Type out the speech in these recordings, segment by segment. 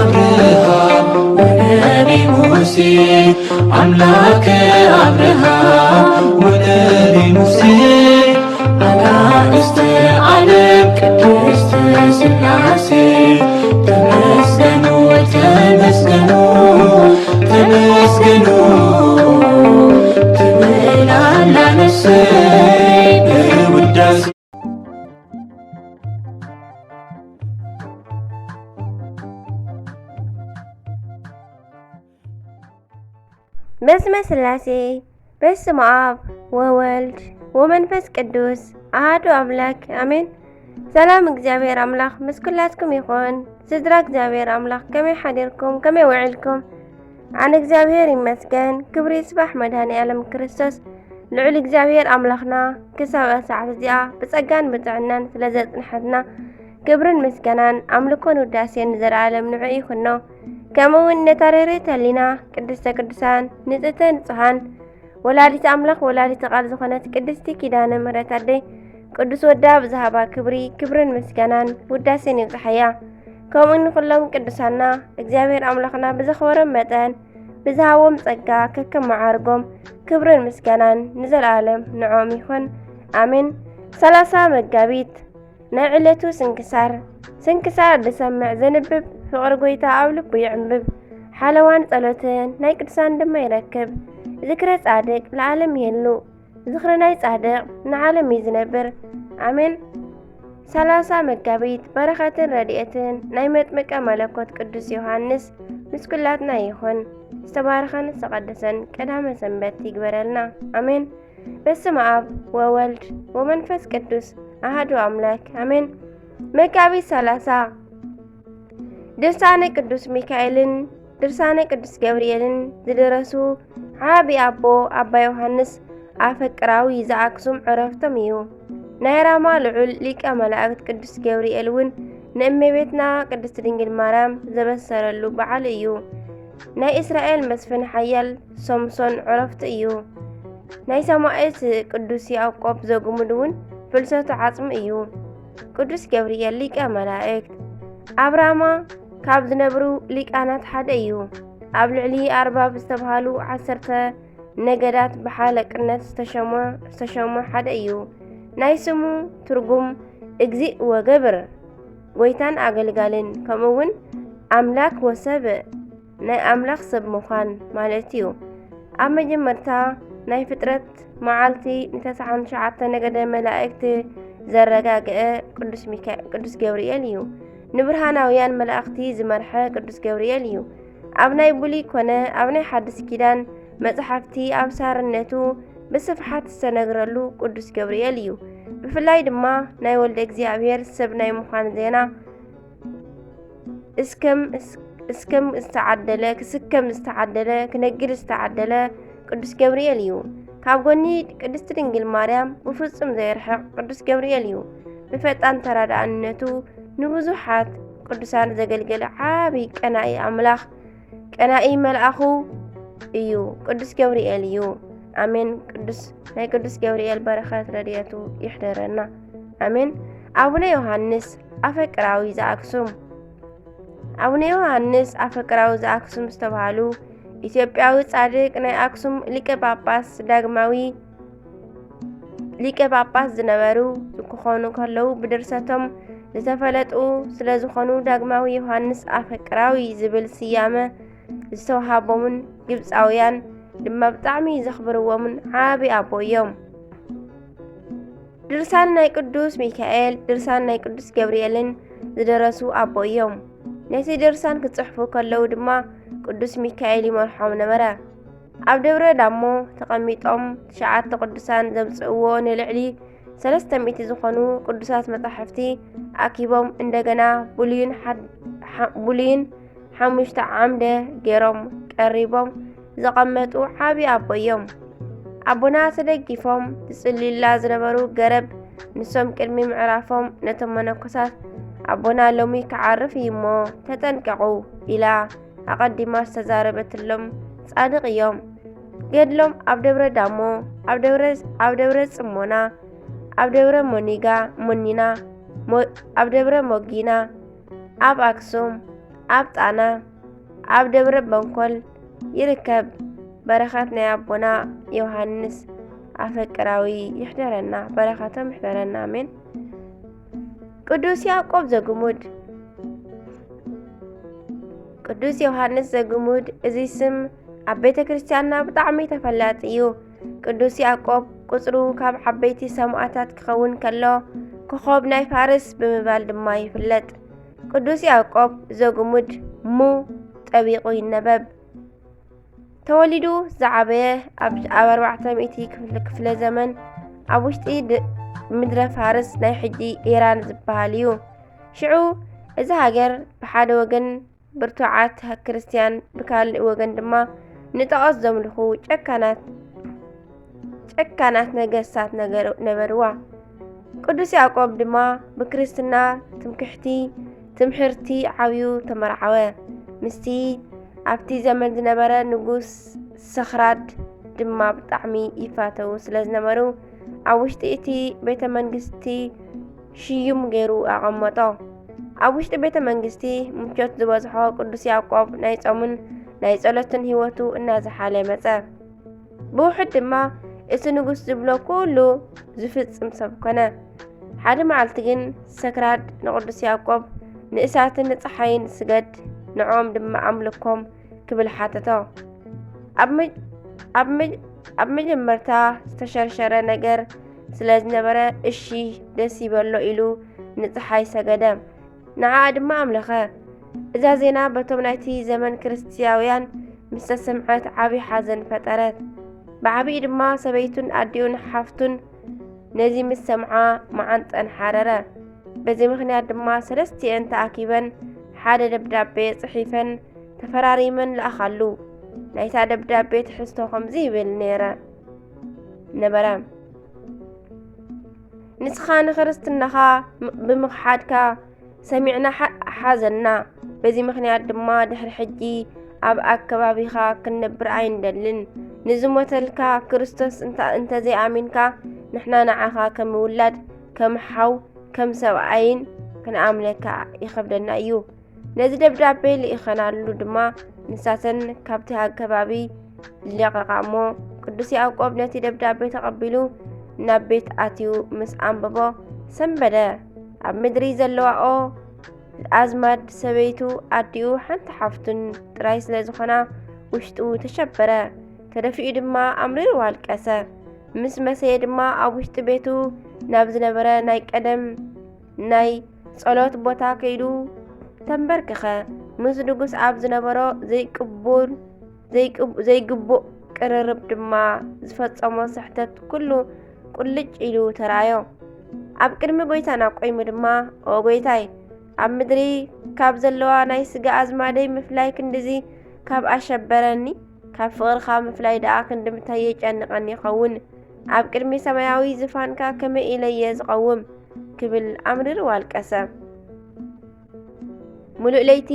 አብርሃም ወነቢ ሙሴ፣ አምላከ አብርሃም ወነቢ ሙሴ፣ አጋእዝተ ዓለም ቅድስት ሥላሴ፣ ተመስገኑ፣ ተመስገኑ፣ ተመስገኑ ትብል ኣላ ነፍሰይ በውዳሴ። በስመ ሥላሴ፣ በስመ አብ ወወልድ ወመንፈስ ቅዱስ አሐዱ አምላክ አሜን። ሰላም እግዚኣብሔር ኣምላኽ ምስ ኩላትኩም ይኹን። ስድራ እግዚኣብሔር ኣምላኽ ከመይ ሓዲርኩም? ከመይ ውዒልኩም? ኣነ እግዚኣብሔር ይመስገን። ክብሪ ይስባሕ መድኃኔ ዓለም ክርስቶስ ልዑል እግዚኣብሔር ኣምላኽና ክሳብ እዛ ሰዓት እዚኣ ብጸጋን ብጥዕናን ስለ ዘጽንሐትና ክብርን ምስጋናን ኣምልኮን ውዳሴን ንዘለዓለም ንዑ ይኹኖ። ከምኡ እውን ነታ ርህርህቲ ህሊና ቅድስተ ቅዱሳን ንጽህተ ንጹሃን ወላዲት ኣምላኽ ወላዲት ቃል ዝኾነት ቅድስቲ ኪዳነ ምሕረት ኣደይ ቅዱስ ወዳ ብዝሃባ ክብሪ ክብርን ምስጋናን ውዳሴን ይብጽሓያ። ከምኡ ንኹሎም ቅዱሳና እግዚኣብሔር ኣምላኽና ብዘኽበሮም መጠን ብዝሃቦም ጸጋ ከከም መዓርጎም ክብርን ምስጋናን ንዘለኣለም ንዖም ይኹን ኣሜን። ሰላሳ መጋቢት ናይ ዕለቱ ስንክሳር። ስንክሳር ዝሰምዕ ዘንብብ ፍቕሪ ጐይታ ኣብ ልቡ ይዕንብብ። ሓለዋን ጸሎትን ናይ ቅዱሳን ድማ ይረክብ። ዝክረ ጻድቅ ለዓለም ይህሉ። ዝኽሪ ናይ ጻድቕ ንዓለም እዩ ዝነብር። ኣሜን። ሰላሳ መጋቢት በረኸትን ረድኤትን ናይ መጥምቀ መለኮት ቅዱስ ዮሃንስ ምስ ኩላትና ይኹን። ዝተባረኸን ዝተቐደሰን ቀዳመ ሰንበት ይግበረልና። ኣሜን። በስመ ኣብ ወወልድ ወመንፈስ ቅዱስ ኣሃዱ ኣምላክ ኣሜን። መጋቢት ሰላሳ ድርሳነ ቅዱስ ሚካኤልን ድርሳነ ቅዱስ ገብርኤልን ዝደረሱ ዓቢ ኣቦ ኣባ ዮሃንስ ኣፈቅራዊ ዘኣክሱም ዕረፍቶም እዩ። ናይ ራማ ልዑል ሊቀ መላእክት ቅዱስ ገብርኤል እውን ንእመቤትና ቅድስት ድንግል ማርያም ዘበሰረሉ በዓል እዩ። ናይ እስራኤል መስፍን ሓያል ሶምሶን ዕረፍቱ እዩ። ናይ ሰማዕት ቅዱስ ያዕቆብ ዘጉሙድ እውን ፍልሰቱ ዓጽሙ እዩ። ቅዱስ ገብርኤል ሊቀ መላእክት ኣብ ራማ ካብ ዝነብሩ ሊቃናት ሓደ እዩ። ኣብ ልዕሊ ኣርባብ ዝተብሃሉ ዓሰርተ ነገዳት ብሓለቅነት ዝተሸሞ ዝተሸሞ ሓደ እዩ። ናይ ስሙ ትርጉም እግዚእ ወገብር፣ ጎይታን ኣገልጋልን፣ ከምኡ እውን ኣምላክ ወሰብ፣ ናይ ኣምላኽ ሰብ ምዃን ማለት እዩ። ኣብ መጀመርታ ናይ ፍጥረት መዓልቲ ንተስዓን ትሽዓተ ነገደ መላእክት ዘረጋግአ ቅዱስ ሚካ-፣ ቅዱስ ገብርኤል እዩ። ንብርሃናውያን መላእኽቲ ዝመርሐ ቅዱስ ገብርኤል እዩ። ኣብ ናይ ብሉይ ኮነ ኣብ ናይ ሓድስ ኪዳን መጻሕፍቲ ኣብ ሳርነቱ ብስፍሓት ዝተነግረሉ ቅዱስ ገብርኤል እዩ። ብፍላይ ድማ ናይ ወልደ እግዚኣብሔር ሰብ ናይ ምዃን ዜና እስከም፣ እስ-፣ እስከም ዝተዓደለ፣ ክስከም ዝተዓደለ፣ ክነግድ ዝተዓደለ ቅዱስ ገብርኤል እዩ። ካብ ጎኒ ቅድስቲ ድንግል ማርያም ብፍጹም ዘይርሕቕ ቅዱስ ገብርኤል እዩ። ብፈጣን ተራዳእነቱ ንብዙሓት ቅዱሳን ዘገልገለ ዓቢ ቀናኢ ኣምላኽ፣ ቀናኢ መልኣኹ እዩ፣ ቅዱስ ገብርኤል እዩ። ኣሜን። ቅዱስ፣ ናይ ቅዱስ ገብርኤል በረኸት ረድኤቱ ይሕደረና። ኣሜን። ኣቡነ ዮሃንስ ኣፈቅራዊ ዘኣክሱም። ኣቡነ ዮሃንስ ኣፈቅራዊ ዘኣክሱም ዝተባህሉ ኢትዮጵያዊ ጻድቅ፣ ናይ ኣክሱም ሊቀ ጳጳስ ዳግማዊ ሊቀ ጳጳስ ዝነበሩ ክኾኑ ከለዉ ብድርሰቶም ዝተፈለጡ ስለ ዝኾኑ ዳግማዊ ዮሃንስ ኣፈቅራዊ ዝብል ስያመ ዝተዋሃቦምን ግብጻውያን ድማ ብጣዕሚ ዘኽብርዎምን ዓቢ ኣቦ እዮም። ድርሳን ናይ ቅዱስ ሚካኤል፣ ድርሳን ናይ ቅዱስ ገብርኤልን ዝደረሱ ኣቦ እዮም። ነቲ ድርሳን ክጽሕፉ ከለዉ ድማ ቅዱስ ሚካኤል ይመርሖም ነበረ። ኣብ ደብረ ዳሞ ተቐሚጦም ትሽዓተ ቅዱሳን ዘምጽእዎ ንልዕሊ ሰለስተ ሚእቲ ዝኾኑ ቅዱሳት መጻሕፍቲ ኣኪቦም እንደገና ብሉይን ሓድ-፣ ሓ-፣ ብሉይን ሓሙሽተ ዓምደ ገይሮም ቀሪቦም ዘቐመጡ ዓቢ ኣቦ እዮም። ኣቦና ተደጊፎም ዝጽልዩላ ዝነበሩ ገረብ ንሶም ቅድሚ ምዕራፎም ነቶም መነኮሳት ኣቦና ሎሚ ክዓርፍ እዩ እሞ ተጠንቀቑ ኢላ ኣቐዲማ ዝተዛረበትሎም ጻድቕ እዮም። ገድሎም ኣብ ደብረ ዳሞ፣ ኣብ ደብረ፣ ኣብ ደብረ ጽሞና፣ ኣብ ደብረ ሞኒጋ፣ ሞኒና፣ ሞ-፣ ኣብ ደብረ ሞጊና፣ ኣብ ኣክሱም፣ ኣብ ጣና ኣብ ደብረ በንኮል ይርከብ። በረኸት ናይ ኣቦና ዮሃንስ ኣፈቅራዊ ይሕደረና፣ በረኸቶም ይሕደረና፣ ኣሜን። ቅዱስ ያዕቆብ ዘግሙድ። ቅዱስ ዮሃንስ ዘግሙድ፣ እዚ ስም ኣብ ቤተ ክርስቲያንና ብጣዕሚ ተፈላጢ እዩ። ቅዱስ ያዕቆብ ቁጽሩ ካብ ዓበይቲ ሰማእታት ክኸውን ከሎ፣ ኮኾብ ናይ ፋርስ ብምባል ድማ ይፍለጥ። ቅዱስ ያዕቆብ ዘግሙድ፣ ሙ ጠቢቑ ይነበብ። ተወሊዱ ዝዓበየ ኣብ፣ ኣብ ኣርባዕተ ሚእቲ ክፍለ፣ ክፍለ ዘመን ኣብ ውሽጢ ድ-፣ ምድረ ፋርስ፣ ናይ ሕጂ ኢራን ዝበሃል እዩ። ሽዑ እዚ ሃገር ብሓደ ወገን ብርቱዓት ክርስትያን፣ ብካልእ ወገን ድማ ንጣዖት ዘምልኹ ጨካናት፣ ጨካናት ነገስታት ነገር-፣ ነበርዋ። ቅዱስ ያዕቆብ ድማ ብክርስትና ትምክሕቲ ትምህርቲ ዓብዩ ተመርዓወ። ምስቲ ኣብቲ ዘመን ዝነበረ ንጉስ ሰኽራድ ድማ ብጣዕሚ ይፋተዉ ስለ ዝነበሩ፣ ኣብ ውሽጢ እቲ ቤተ መንግስቲ ሽዩም ገይሩ ኣቐመጦ። ኣብ ውሽጢ ቤተ መንግስቲ ምቾት ዝበዝሖ ቅዱስ ያዕቆብ ናይ ጾምን ናይ ጸሎትን ህይወቱ እናዘሓለ መጸ። ብውሑድ ድማ እቲ ንጉስ ዝብሎ ኩሉ ዝፍጽም ሰብ ኮነ። ሓደ መዓልቲ ግን ሰክራድ ንቅዱስ ያዕቆብ፣ "ንእሳትን ንጸሓይን ስገድ፣ ንዕኦም ድማ ኣምልኮም" ክብል ሓተቶ። ኣብ መ-፣ ኣብ መ-፣ ኣብ መጀመርታ ዝተሸርሸረ ነገር ስለ ዝነበረ፣ "እሺ፣ ደስ ይበሎ" ኢሉ ንጸሓይ ሰገደ። ንዓኣ ድማ ኣምለኸ። እዛ ዜና በቶም ናይቲ ዘመን ክርስትያውያን ምስ ተሰምዐት ዓቢ ሓዘን ፈጠረት። ብዓቢኡ ድማ ሰበይቱን ኣዲኡን ሓፍቱን ነዚ ምስ ሰምዓ መዓንጠን ሓረረ። በዚ ምኽንያት ድማ ሰለስቲኤን ተኣኪበን ሓደ ደብዳቤ ጽሒፈን ተፈራሪመን ለኣኻሉ። ናይታ ደብዳቤ ትሕዝቶ ከምዚ ይብል ነይረ፣ ነበረ። "ንስኻ ንክርስትናኻ ም-፣ ብምኽሓድካ ሰሚዕና ሓ-፣ ሓዘንና። በዚ ምኽንያት ድማ ድሕሪ ሕጂ ኣብ ኣከባቢኻ ክንነብር ኣይንደልን። ንዝሞተልካ ክርስቶስ እንተ-፣ እንተዘይኣሚንካ፣ ንሕና ንዓኻ ከም ውላድ፣ ከም ሓው፣ ከም ሰብኣይን ክንኣምነካ ይኸብደና እዩ።" ነዚ ደብዳቤ ልኢኸናሉ ድማ፣ ንሳተን ካብቲ ኣከባቢ ለቐቓ እሞ፣ ቅዱስ ያዕቆብ ነቲ ደብዳቤ ተቐቢሉ ናብ ቤት ኣትዩ ምስ ኣንበቦ ሰንበደ። ኣብ ምድሪ ዘለዋኦ ኣዝማድ፣ ሰበይቱ፣ ኣዲኡ፣ ሓንቲ ሓፍቱን ጥራይ ስለ ዝኾና፣ ውሽጡ ተሸበረ። ተደፊኡ ድማ ኣምሪሩ ኣልቀሰ። ምስ መሰየ ድማ ኣብ ውሽጢ ቤቱ ናብ ዝነበረ ናይ ቀደም ናይ ጸሎት ቦታ ከይዱ ተንበርክኸ። ምስ ንጉስ ኣብ ዝነበሮ ዘይቅቡል፣ ዘይቅቡ-፣ ዘይግቡእ ቅርርብ ድማ ዝፈጸሞ ስሕተት ኩሉ ቁልጭ ኢሉ ተራእዮ። ኣብ ቅድሚ ጎይታና ቆይሙ ድማ፣ "ኦ ጎይታይ፣ ኣብ ምድሪ ካብ ዘለዋ ናይ ስጋ ኣዝማደይ ምፍላይ ክንድዚ ካብ ኣሸበረኒ፣ ካብ ፍቕርኻ ምፍላይ ደኣ ክንድምንታይ የጨንቐኒ ይኸውን? ኣብ ቅድሚ ሰማያዊ ዝፋንካ ከመይ ኢለ እየ ዝቐውም?" ክብል ኣምሪሩ ኣልቀሰ። ምሉእ ለይቲ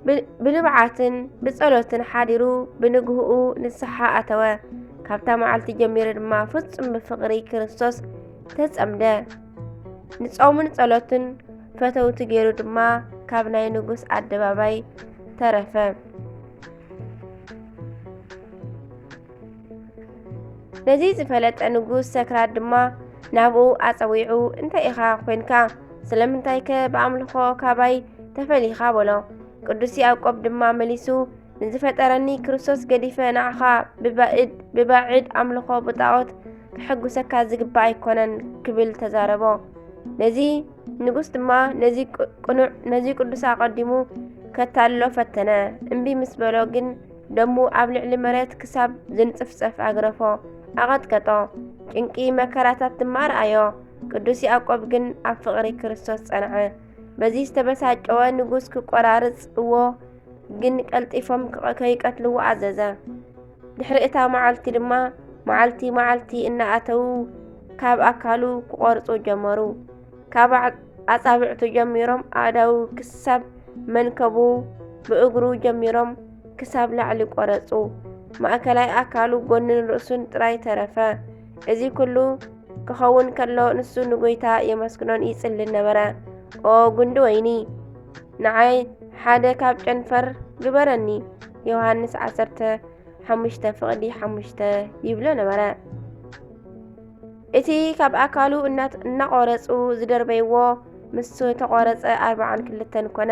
ብ-፣ ብንብዓትን ብጸሎትን ሓዲሩ፣ ብንግህኡ ንስሓ ኣተወ። ካብታ መዓልቲ ጀሚሩ ድማ ፍጹም ብፍቕሪ ክርስቶስ ተጸምደ። ንጾምን ጸሎትን ፈተውቲ ገይሩ ድማ ካብ ናይ ንጉስ ኣደባባይ ተረፈ። ነዚ ዝፈለጠ ንጉስ ሰክራድ ድማ ናብኡ ኣጸዊዑ፣ "እንታይ ኢኻ ኮንካ? ስለምንታይከ ብኣምልኾ ካባይ ተፈሊኻ?" በሎ። ቅዱስ ያዕቆብ ድማ መሊሱ፣ "ንዝፈጠረኒ ክርስቶስ ገዲፈ ንዓኻ ብባእድ-፣ ብባዕድ ኣምልኾ ብጣዖት ከሐጉሰካ ዝግባእ ኣይኮነን" ክብል ተዛረቦ። ነዚ ንጉስ ድማ ነዚ ቅ-፣ ቅኑዕ፣ ነዚ ቅዱስ ኣቐዲሙ ከታልሎ ፈተነ። እምቢ ምስ በሎ ግን፣ ደሙ ኣብ ልዕሊ መሬት ክሳብ ዝንጽፍጸፍ ኣግረፎ፣ ኣቐጥቀጦ። ጭንቂ መከራታት ድማ ረኣዮ። ቅዱስ ያዕቆብ ግን ኣብ ፍቕሪ ክርስቶስ ጸንዐ። በዚ ዝተበሳጨወ ንጉስ ክቆራርጽዎ ግን ቀልጢፎም ክቐ-፣ ከይቀትልዎ ኣዘዘ። ድሕሪ እታ መዓልቲ ድማ መዓልቲ መዓልቲ እናኣተዉ ካብ ኣካሉ ክቖርጹ ጀመሩ። ካብ ኣዕ-፣ ኣጻብዕቱ ጀሚሮም ኣእዳዉ ክሳብ መንከቡ፣ ብእግሩ ጀሚሮም ክሳብ ላዕሊ ቆረጹ። ማእከላይ ኣካሉ፣ ጎንን ርእሱን ጥራይ ተረፈ። እዚ ኩሉ ክኸውን ከሎ፣ ንሱ ንጎይታ የመስግኖን ይጽልን ነበረ። "ኦ ጉንዲ ወይኒ፣ ንዓይ ሓደ ካብ ጨንፈር ግበረኒ፣ ዮሃንስ ዓሰርተ ሓሙሽተ ፍቕዲ ሓሙሽተ ይብሎ ነበረ። እቲ ካብ ኣካሉ እናት-፣ እናቖረጹ ዝደርበይዎ ምስ ተቖረጸ ኣርብዓን ክልተን ኮነ።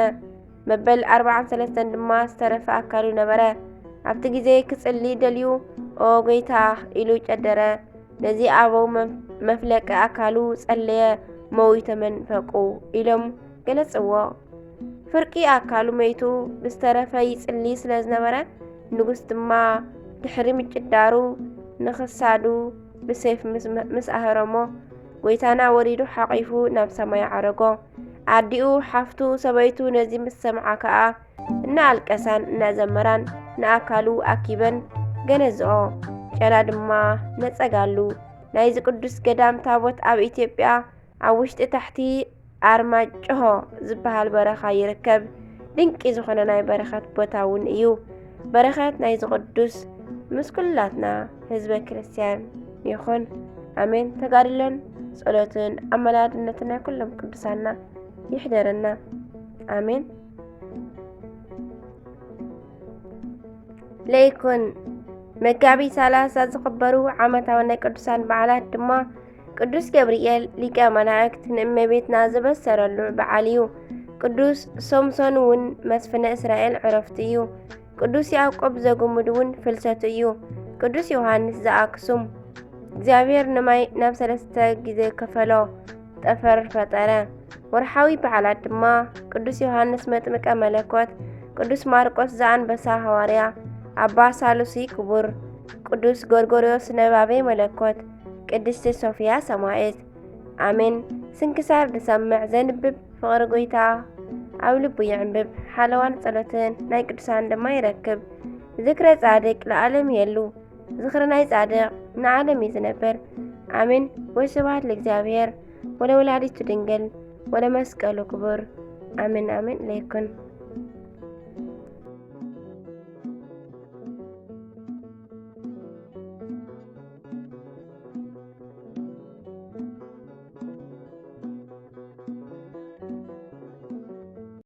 መበል ኣርብዓን ሰለስተን ድማ ዝተረፈ ኣካሉ ነበረ። ኣብቲ ግዜ ክጽሊ ደልዩ፣ "ኦ ጎይታ" ኢሉ ጨደረ። ነዚ ኣበው መ-፣ መፍለቂ ኣካሉ ጸለየ፣ "መዊተ መንፈቁ" ኢሎም ገለጽዎ። ፍርቂ ኣካሉ መይቱ ብዝተረፈ ይጽሊ ስለ ዝነበረ፣ ንጉስ ድማ ድሕሪ ምጭዳሩ ንኽሳዱ ብሴፍ ምስ፣ ምስ ኣህረሞ፣ ጎይታና ወሪዱ ሓቒፉ ናብ ሰማይ ዓረጎ። ኣዲኡ፣ ሓፍቱ፣ ሰበይቱ ነዚ ምስ ሰምዓ ከኣ እናኣልቀሳን እናዘመራን ንኣካሉ ኣኪበን ገነዝኦ። ጨና ድማ ነጸጋሉ። ናይዚ ቅዱስ ገዳም ታቦት ኣብ ኢትዮጵያ ኣብ ውሽጢ ታሕቲ ኣርማጭሆ ዝበሃል በረኻ ይርከብ። ድንቂ ዝኾነ ናይ በረኸት ቦታ እውን እዩ። በረኸት ናይዚ ቅዱስ ምስ ኩላትና ህዝበ ክርስቲያን ይኹን። ኣሜን። ተጋድሎን ጸሎትን ኣመላድነትን ናይ ኩሎም ቅዱሳና ይሕደረና። ኣሜን። ለይኩን። መጋቢት ሰላሳ ዝኽበሩ ዓመታዊ ናይ ቅዱሳን በዓላት ድማ ቅዱስ ገብርኤል ሊቀ መላእክት ንእመቤትና ዝበሰረሉ በዓል እዩ። ቅዱስ ሶምሶን እውን መስፍነ እስራኤል ዕረፍቱ እዩ። ቅዱስ ያዕቆብ ዘጉምድ እውን ፍልሰቱ እዩ። ቅዱስ ዮሃንስ ዘኣክሱም፣ እግዚኣብሔር ንማይ ናብ ሰለስተ ግዜ ከፈሎ፣ ጠፈር ፈጠረ። ወርሓዊ በዓላት ድማ ቅዱስ ዮሃንስ መጥምቀ መለኮት፣ ቅዱስ ማርቆስ ዘኣንበሳ ሃዋርያ፣ ኣባ ሳሉሲ ክቡር፣ ቅዱስ ጎርጎርዮስ ነባቤ መለኮት፣ ቅድስቲ ሶፊያ ሰማዕት። ኣሜን። ስንክሳር ዝሰምዕ ዘንብብ ፍቕሪ ጎይታ ኣብ ልቡ ይዕንብብ፣ ሓለዋን ጸሎትን ናይ ቅዱሳን ድማ ይረክብ። ዝክረ ጻድቅ ለዓለም የሉ፣ ዝኽሪ ናይ ጻድቕ ንዓለም እዩ ዝነብር። ኣሜን። ወስብሐት ለእግዚኣብሔር ወለወላዲቱ ድንግል ወለመስቀሉ ክቡር። ኣሜን፣ ኣሜን። ለይኩን።